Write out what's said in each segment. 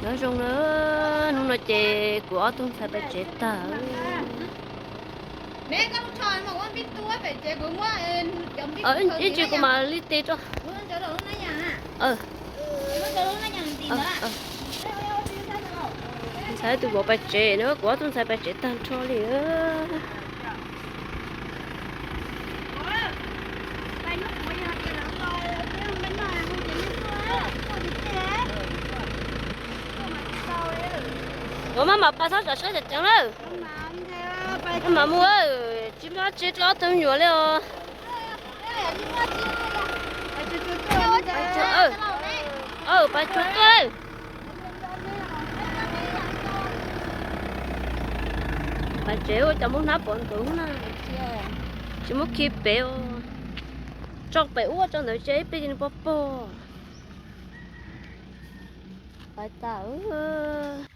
Nyob zoo na, hnub no ces kuv ob tug ntxhais pais tsev tag. Ib ntsis kuv mam li tes rau. Ntxhais tus vauv pais tsev na, kuv ob tug ntxhais pais tsev tag nrho li. Ua maj mam pais txhob tsom siab cov ceev lawm. Maj mam mus, tsis muaj tsi rau ob tug me nyuam li os. Pais tsuag tuaj. Pais tsev ua cas muab hnab pov ntawd na. Tsis muab khi pem, tso pem ub tso ntawd ces ib pliag ces nws pog pog. Pais tas.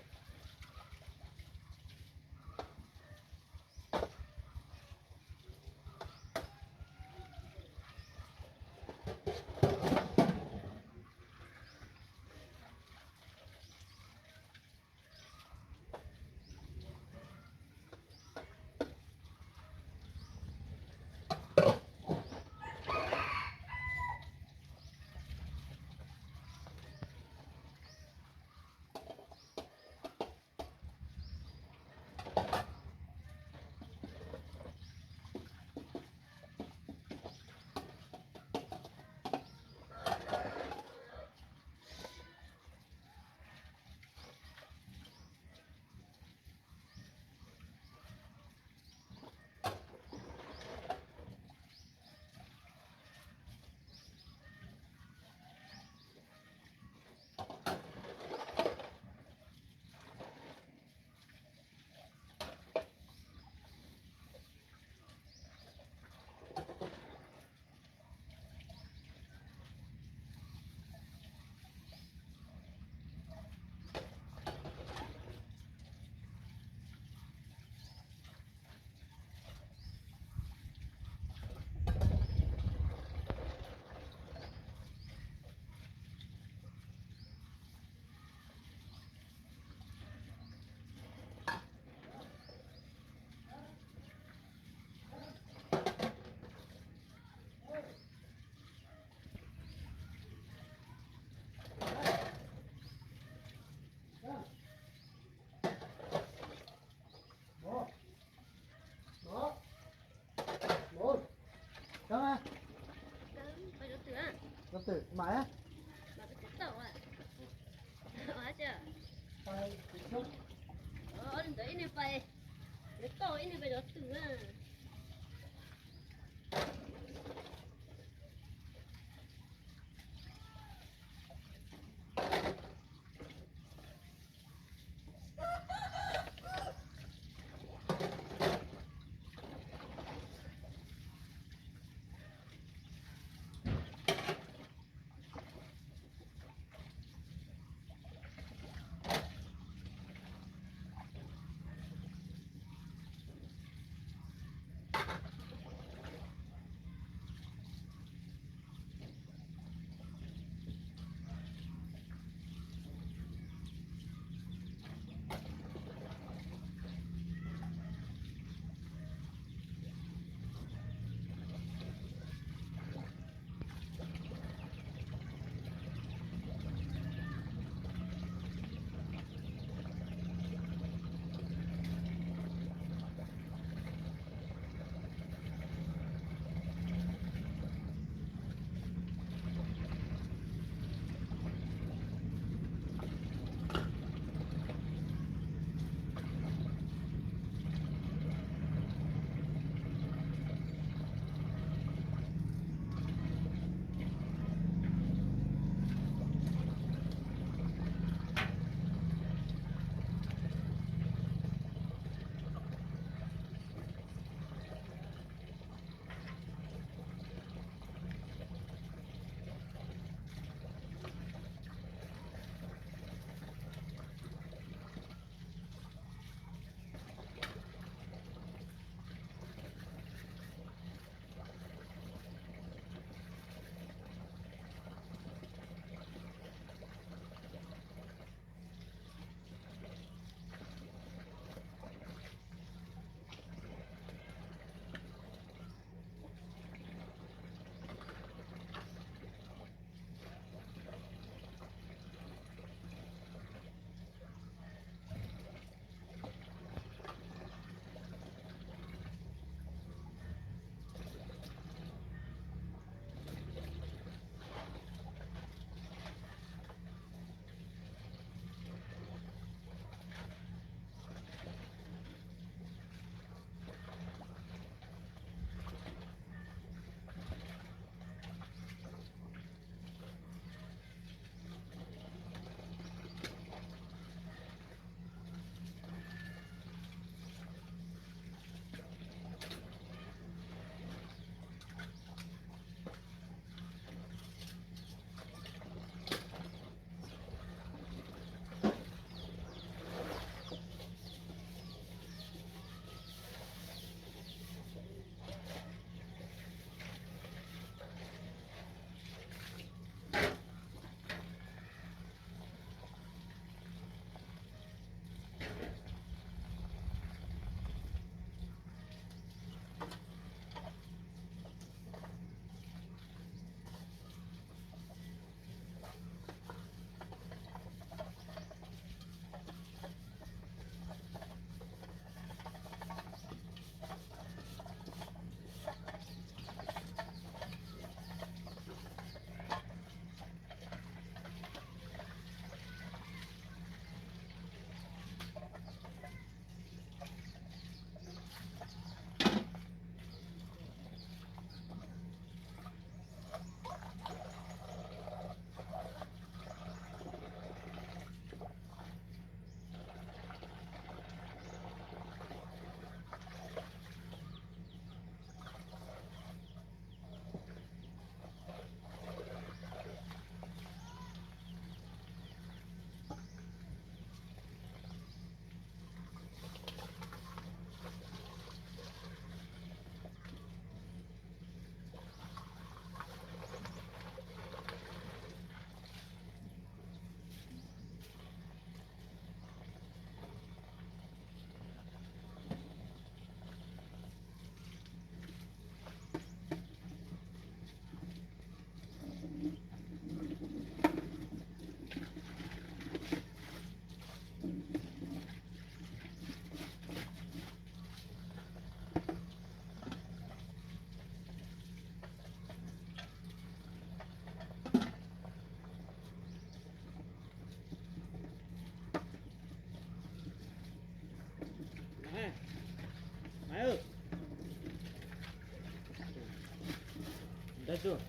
Tus,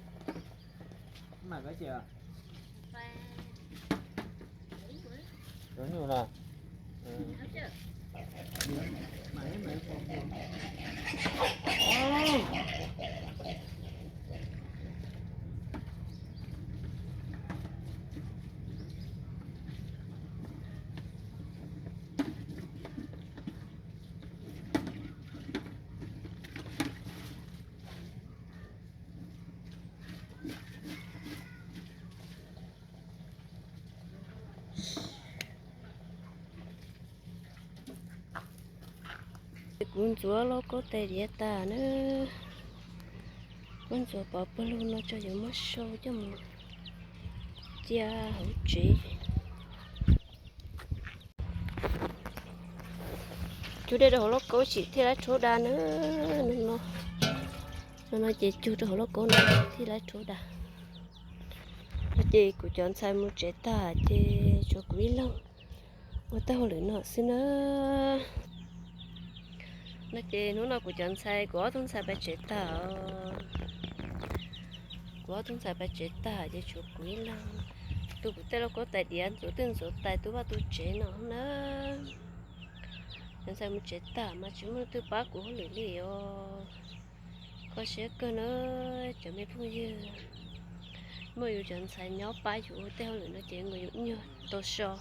maj koj ces, cov nyuj no. Kuv ntxuav lauj kaub tais diav tas na. Kuv ntxuav pov pawg lug no tso, yuav muab sau coj mus cia hauv tsev. Cug dej rau hauv lauj kaub sim thiaj li rhuav da na. No, no ces cug rau hauv lauj kaub no thiaj li rhuav da. No ces kuv cov ntxhais mus tsev tag ces tshuav kuv ib leeg ua tej hauj lwm no xwb na. No ces hnub no kuv cov ntxhais, kuv ob tug ntxhais pais tsev tag, kuv ob tug ntxhais pais tsev tag ces tshuav kuv ib leeg tu kuv tej lauj kaub tais diav, ntxuav twj ntxuav tais tu vaj tu tsev no na. Cov ntxhais mus tsev tag mas tsis muaj leej twg pab kuv hauj lwm li os. Kho siab kawg na cov me phooj ywg. Muaj yus cov ntxhais nyob pab yus ua tej hauj lwm no ces nkaus yus nyuag tau so.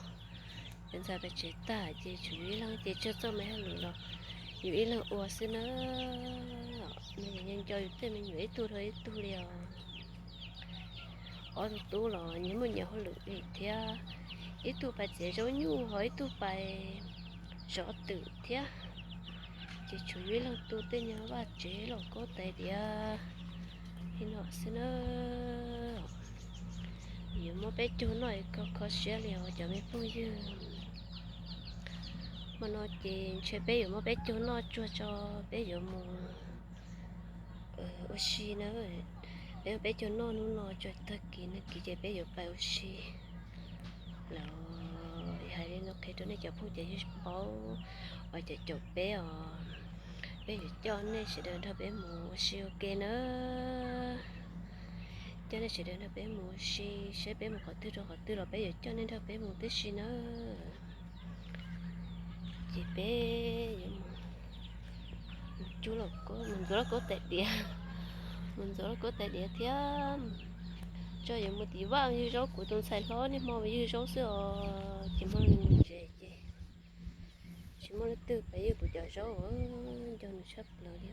Cov ntxhais pais tsev tag ces tshuav yus ib leeg ces tsawg txoj me hauj lwm los yus ib leeg ua xwb na. Nco yus tej me nyuam ib tug dhau ib tug li os. Ob tug tub los nyias muaj nyias hauj lwm li thiab. Ib tug pais txiav zaub nyuj ho ib tug pais zov twm thiab. Ces tshuav yus ib leeg tu tej nyuag vaj tsev lauj kaub tais diav li no xwb na. Yuav muab peb caug noj kho kho siab li os cov me phooj ywg. Hmo no ces ntshe peb yuav muab peb caug noj tsuag tso, peb yuav mus ua si na. Peb muab peb caug noj hnub no tso, tag kis nag kis ces peb yuav pais ua si lawm. Hais li no qhia rau nej cov phooj cov ywg paub, uas cov caum peb os, peb yuav coj nej sawv daws nrog peb mus ua si ua ke na. Coj nej sawv daws nrog peb mus ua si, saib peb mus qhov twg rau qhov twg los peb yuav coj nej nrog peb mus tib si na. Ces peb yuav mus, mus cug lauj kaub, mus ntxuav lauj kaub tais diav, mus ntxuav lauj kaub tais diav thiab. Tso yuav mus tim vaj ywg zaub, kuv tus ntxhais hlob niaj hmo ywg zaub xwb os, ces hmo no nws mus tsev ces tsis muaj leej twg pab ywg kuv cov zaub, nco nws tshaj plaws li.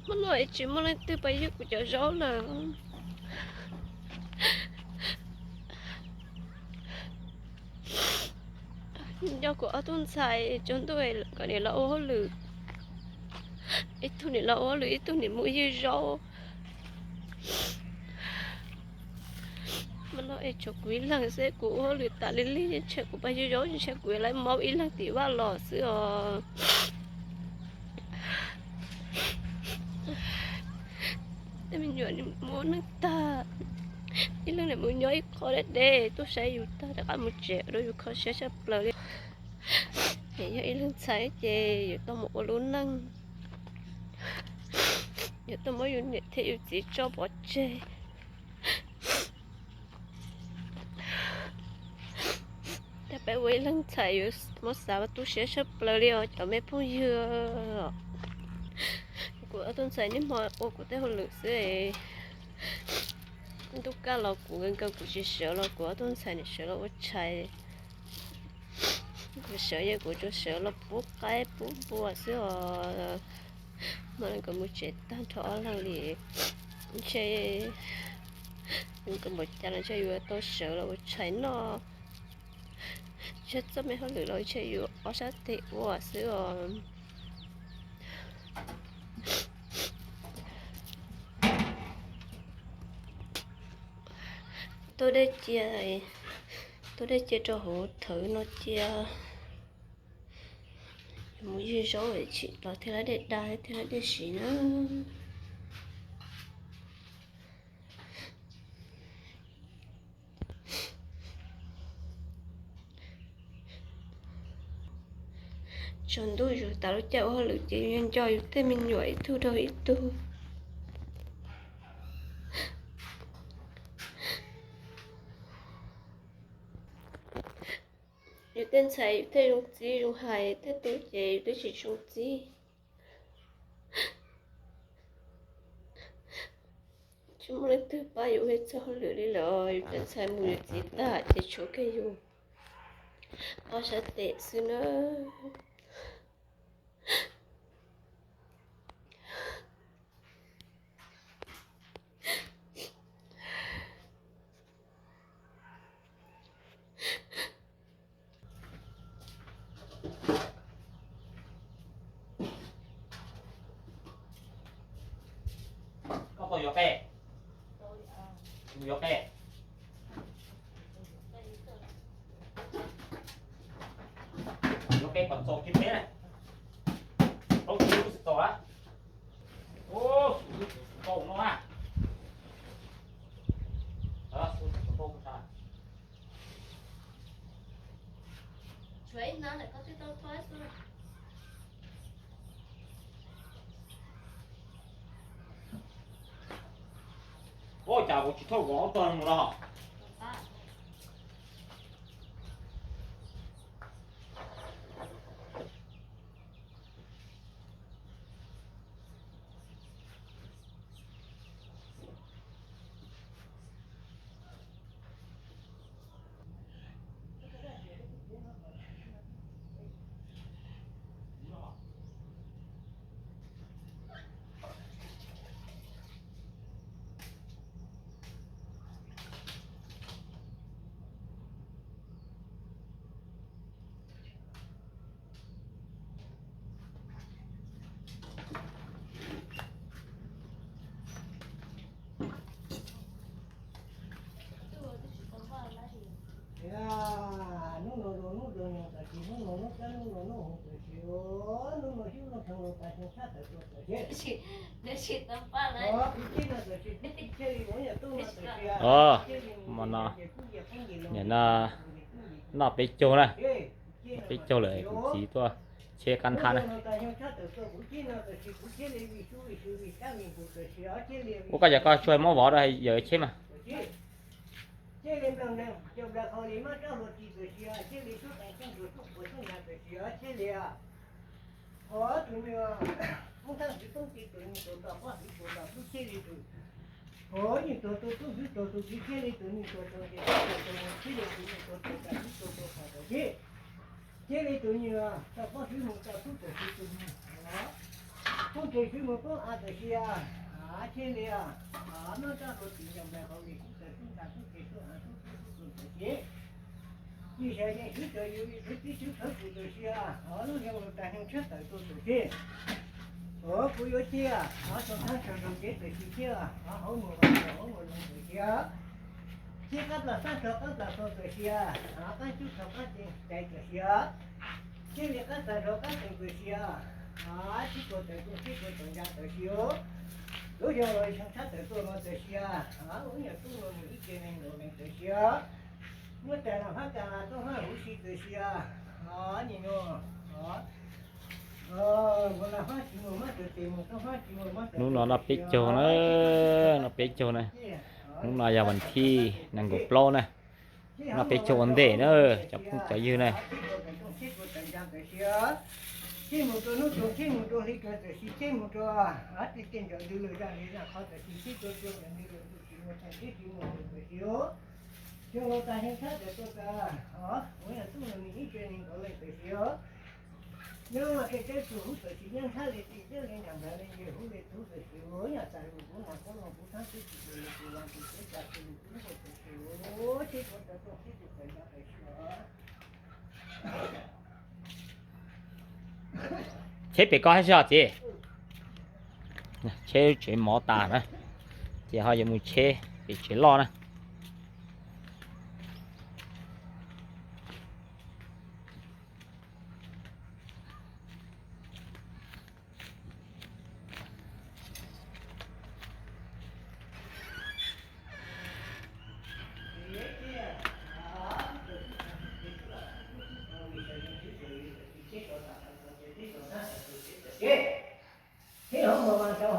Hmo no tsis muaj leej twg pab ywg kuv cov zaub lawm. Nco kuv ob tug ntxhais tsaus ntuj kom niam los ua hauj lwm, ib tug niam los ua hauj lwm ib tug niam mus ywg zaub. Hmo no es tshuav kuv ib leeg xwb, kuv ua hauj lwm tas li lig, ntshe kuv pab ywg zaub ntshe kuv yuav lawv maub ib leeg tim vaj los xwb os. Tej me nyuam muaj neej tag, ib leeg niam mus nyob ib qho deb deb tuaj saib yus tag rov qab mus tsev, ua rau yus kho siab tshaj plaws li. Yog ib leeg ntxhais ces yuav tau mus ua lub neej, yuav tau muab yus niam thiab yus txiv tso pov tseg. Cas peb ua ib leeg ntxhais yuav muab xav tu siab tshaj plaws li os cov me phooj ywg. Kuv ob tug ntxhais niaj hmo ua kuv tej hauj lwm xwb. Ntuj kaj los kuv nkaus kuv tsis sawv los kuv ob tug ntxhais nim sawv los ua tshais. Kuv sawv yog kuv tsuas sawv los pub qaib pub npua xwb os. Hmo no nkawd mus tsev tag nrho ob leeg li, ntshe nkawd npaum cas los ntshe yuav tau sawv los ua tshais noj. Ntshe txoj me hauj lwm los ntshe yus ob sab tes ua xwb os. Tuaj dej cia, tuaj dej cia rau hauv thawv no cia. Mus ywg zaub tsim los thiaj li dej da thiaj li dej siv na. Tsaus ntuj yus tas lub caij ua hauj lwm ces yus nco yus tej me nyuam ib tug rau ib tug. Yus tej ntxhais yus thiaj zoo txib zoo hais, tej tub ces yus twb tsis zoo txib. Tsis muaj leej twg pab yus ua txoj hauj lwm li lawm, yus cov ntxhais mus yuav txiv tag ces tshuav kiag yus ob sab tes xwb na. Koj tau yuav qe? Yuav qe? Yuav qe kom txaus kiag peb na. Plaub tsib lub xwb txaus a. Ub, xub xub tau no a. Xub xub tau no a. Ua cas kuv tsis thauj kuv ob tog mus los? Hnub no zoo hnub zoo nyoog tam sim, hnub no hnub kab hnub no hnub hoov tam sim, hnub no xyub no tshee no tas xyoo tshab tawm tuaj tam sim. Ov, kuv tib no tam sim, kuv tib thiaj li ua yam tuaj no tam sim. Ov, mas no, nim no noj peb caug na, peb caug lawm kuv txiv tuaj cheb qab nthab na. Ua koj yog koj tsuas muab vov rau yawg cheb mas. Thiaj li nploog nteeg cov nplawg qhov li mab rab hluas ris tam sim, thiaj li tub qees tub ntuas tub quas tub nyag tam sim, thiaj li os tus nyuag poob thaj tsis poob ti tus nyuag tus tom pob txwv tus tom tub thiaj li tus, os nyuag tus tus tub txwv tus tus txiv thiaj li tus nyuag tus tus ces tus tus tus thiaj li tus nyuag tus tus tam txwv tus tus tom tus txiv. Thiaj li tus nyuag tau pob txwv mus tau tub tam sim tus nyuag, tub tam sim mus poob av tam sim, thiaj li os mab rab hluas ris cov nplawg qhov li tub tam tub ntas tub tes tub av tub tub tub tus tam sim. Yij sawv yeej swv cov yus li tub tib swv khawv tus tam sim, os lub xyoo los tas xyoo tshab tawm tuaj tam sim. Os kuv yuav ciaj, os tau thab tau zoo kev tam sim thiab, os hauv mus los hauv mus los tam sim. Txij qab plas xab rau qab plas xo tam sim, os qab cub rau qab cais tam sim. Txij li qab xav rau qab teem tam sim, os txij kuv tawm tuaj txij kuv tawm ntsa tam sim. Lub xyoo los xyoo tshab tawm tuaj no tam sim, os ub nyuag tub no nws ib ce neeg nkaus leej tam sim. Muab tas los hab tas los tub hab huv si tam sim, os nim no, os ua las hab tsis mus mab tas tes mus tub hab tsis mus mab tas. Hnub no noj peb caug na, noj peb caug na. Hnub no yog vas thib nees nkaum plaub na. Noj peb caug ua ntej na cov phooj cov ywg na. Txij mus rau hnub rau txij mus rau hli rau tam sim txij mus rau tej tej ntawd ntws lawm zaj li zaj qhov tam sim txij rau rau ntawd ntws lawm tus tsis muaj tag tib tsis muaj tus tam sim. Xyoo los tas xyoo tshab tawm tuaj tas, os ua yam tub no nws ib ce neeg nkaus leej tam sim. Nyob tej teb tug huv tam sim nyob nthab li tij nyob li nram nplawg li nce huv li tug tam sim, yog tas lus kuv nas kuv loo kuv thab tib tsis tus li tus los tus teb tas tus li kuv lub tam sim, txij kuv tawm tuaj txij tus tawm ntsa tam sim os. Cheb pem ko hab tsi os txiv? Cheb tsev mov tas na, ces ho yuav mus cheb pem tsev loj na.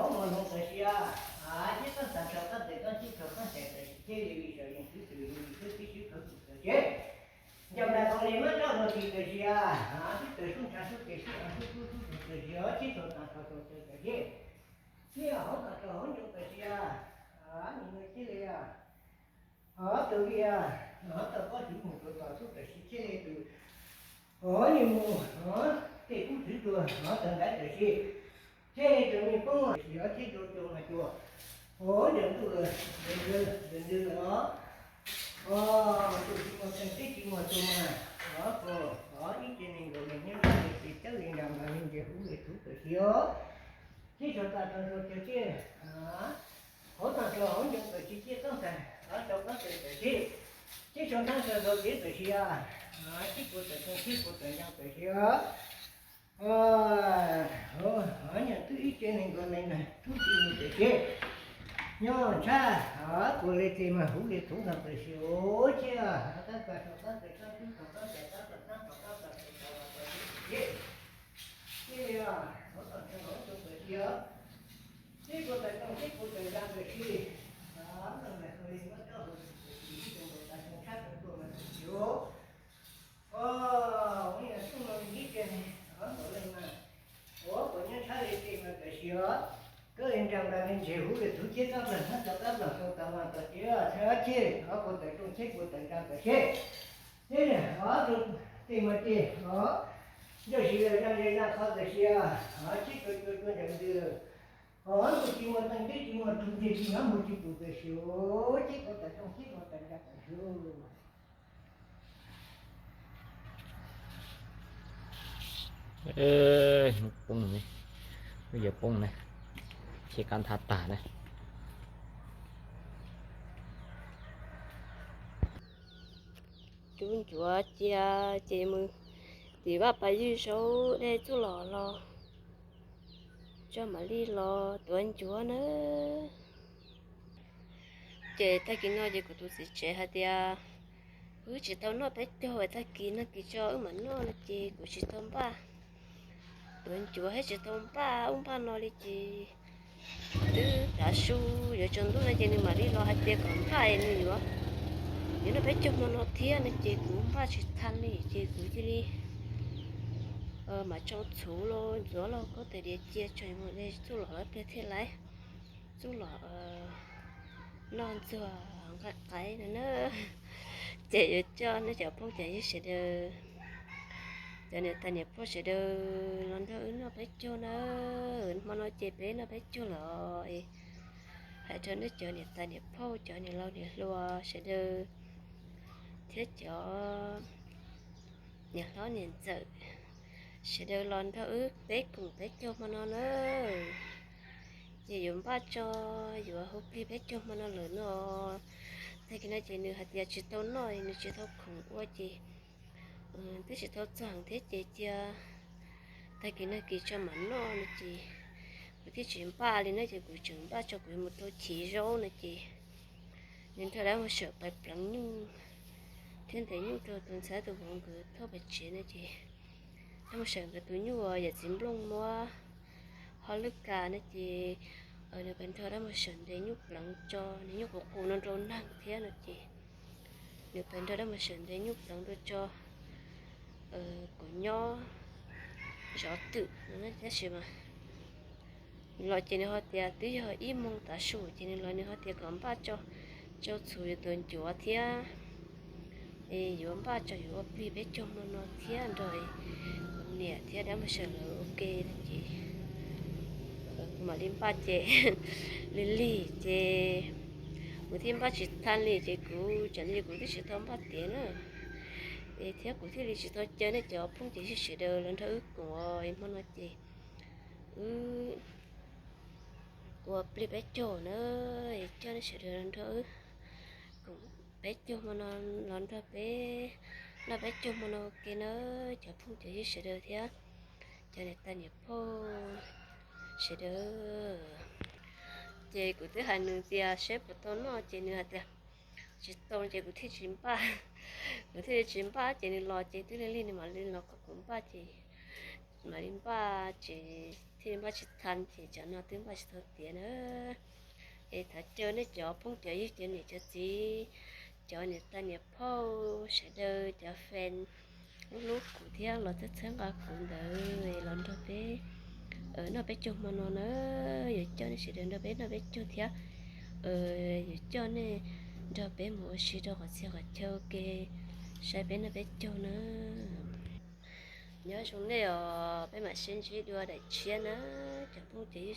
Mus hloov tam sim, thiab toj tas rau toj tes toj txhij rau toj tes tam sim thiaj li vim sawv yeej xwb tus yug xwb tib sib khawv tus tam sim. Nco ntas koom li muab roj mus tsis tam sim, tib tam sub ntshav sub tes sub av sub kub sub tus tam sim, tib tam tas rau rau tam sim. Tib hov tas rau hov nco tam sim, nim no thiaj li hov tus li, hov tau pob tsuv mus rau tom xub tam sim thiaj li tus, hov nim mus hov tej kub txwv tuag hov tau ntaiv tam sim, thiaj li tus me poob tam sim, hov thiaj rau tus mas cuag hov nram ntuj lawm, nram ntws lawm os. Tus tsis muaj teeg tib tsis muaj tus mas, hov tus hov ib ce neeg nkaus neeg nyob nrab li tsis tawb li nram nkaus li ntses huv li thuv tam sim os. Tib rau tas rau rau tam sim, hov tas rau hov nco tam sim thiaj txob ntag, hov rau pob tsuv tam sim, tib rau nrab rau rau tib tam sim, tib puas tam rau tib puas tam nco tam sim os. Hov nyob twb ib ce neeg nkaus neeg nag tub tsis mus tam sim, nyob tshab hov puas li txi mas huv li thuv no tam sim os. Thiab hov tab kas rau tab kas rau tub rau tab kas tab kas tab rau tab kas rau rau tam sim. Tib li hov tas rau hov nco tam sim os, tib puas tam rau tib puas tam nco tam sim. Hov no mas hov li muab roj mus tam sim, ib tug nkaus tas rau tshab rau tuaj mas tam sim os. Ua li xub no ib ce neeg hov nkaus neeg mas, ua puas nyob tshab li txi mas tam sim os. Koj li nram nkaus li ntses huv li thuv thiab tab kas hnab rau tab kas rau tas mas tam sim, tshab thiab hov puas tam rau tib puas tam nco tam sim. Tib li hov rau txi mas txi hov, ncauj si lawm zaj ze zaj qhov tam sim, hov tib rau cua cua nram ntws lawm. Hov tus tsis muaj teeg tib tsis muaj tus ntses tsis hov mus tsis pum tam sim os, tib puas tam rau tib puas tam nco tam sim. Hnub poob, hnub yuav poob na, cheb kab nthav tag na. Cub ncuav cia ces mus tim vaj pas ywj zaub dej txuj lom los tso mam li los tuav ncuav na. Ces tag kis no ces kuv tus txiv tsev hais tias wb tsis tau noj peb caug, tag kis nag kis tso wb mam noj no ces kuv tsis tau npaj tuav ncuav thiab tsis tau npaj ub npaj no li ces twb tav su yuav tsaus ntuj no ces nws mam li los hais tias kom npaj es nws yuav, yuav noj peb caug hmo no thiab no ces kuv npaj tsis tau li ces kuv cia li mam tso txhuv los ntxuav los kob tais diav cia tso mus de txuj lom lawm pliag thiaj laiv txuj lom noj ntxuag nqaij qaib no na. Ces yuav coj nej cov phooj cov ywg sawv daws, cov niam tais niam phauj sawv daws los nrog wb noj peb caug na. Hmo no ces peb noj peb caug lawm. Hais rau nej cov niam tais niam phauj, cov niam laus niam hluas sawv daws thiab cov niam hlob niam ntxawm sawv daws los nrog wb peb koom peb caug hmo no na. Ces yuav npaj tso, yuav hu plig peb caug hmo no lawm no. Tag kis no ces nws hais tias tsis tau noj, nws tsis tau khoom ua ces twb tsis tau txog heev thiab ces cia tag kis nag kis tso mam noj no ces kuv thiaj tsis npaj li na, ces kuv tseem npaj tso kuv mus rau chiv zaub no ces nws nrog dab Muas Sawm pais pleev nyuj thiab ntes nyuj rau tus ntxhais tus vauv nkawd thauj pais tsev no ces dab Muas Sawm nkawd tus nyuj uas yawm txiv Nplooj muab ho lwj ka no ces nws pais nrog dab Muas Sawm ntes nyuj pleev tso, nws nyuj qus qus no nrau neeg thiab no ces nws pais nrog dab Muas Sawm ntes nyuj pleev rau tso kom nyob zov twm no tab sis mas los ces nws ho tias twb yog ib moos tav su ces nws los nws ho tias kom npaj tso, tso txhuv yuav tuav ncuav thiab es yuav npaj tso yuav ua plig peb caug hmo no thiab nrog kuv niam thiab dab Muas Sawm lawv ua ke no ces kuv mam li npaj ces lig lig ces kuv thiaj npaj tsis tau li ces kuv tsam no ces kuv twb tsis tau npaj tiav na. Es thiab kuv thiaj li tsis tau caw nej cov phooj cov ywg sawv daws los nrog wb koom hmo no ces wb ua plig peb caug na, es coj nej sawv daws los nrog wb koom peb caug hmo no, los nrog peb noj peb caug hmo no ua ke na, cov phooj cov ywg sawv daws thiab cov niam tais niam phauj sawv daws. Ces kuv twb hais nws tias saib puas tau noj ces nws hais tias tsis tau ces kuv thiaj tsis npaj, kuv thiaj li tsis npaj ces nws los ces twb lig lig nws mam li los kom kuv npaj ces Mam li npaj ces thiaj li npaj tsis tau ces cov no twb npaj tsis tau tiav na. Es thov caw nej cov phooj cov ywg, cov niam cov txiv, cov niam tais niam phauj sawv daws, cov fan hlub hlub kuv thiab los txhawb txhawb nqa kuv ntawd los nrog peb noj peb caug hmo no na. Yuav coj nej sawv daws nrog peb noj peb caug thiab yuav coj nej nrog peb mus ua si rau qhov txhia qhov chaw ua ke, saib peb noj peb caug na. Nyob zoo nej os, peb mam sib ntsib dua daim tshiab na, cov phooj cov ywg.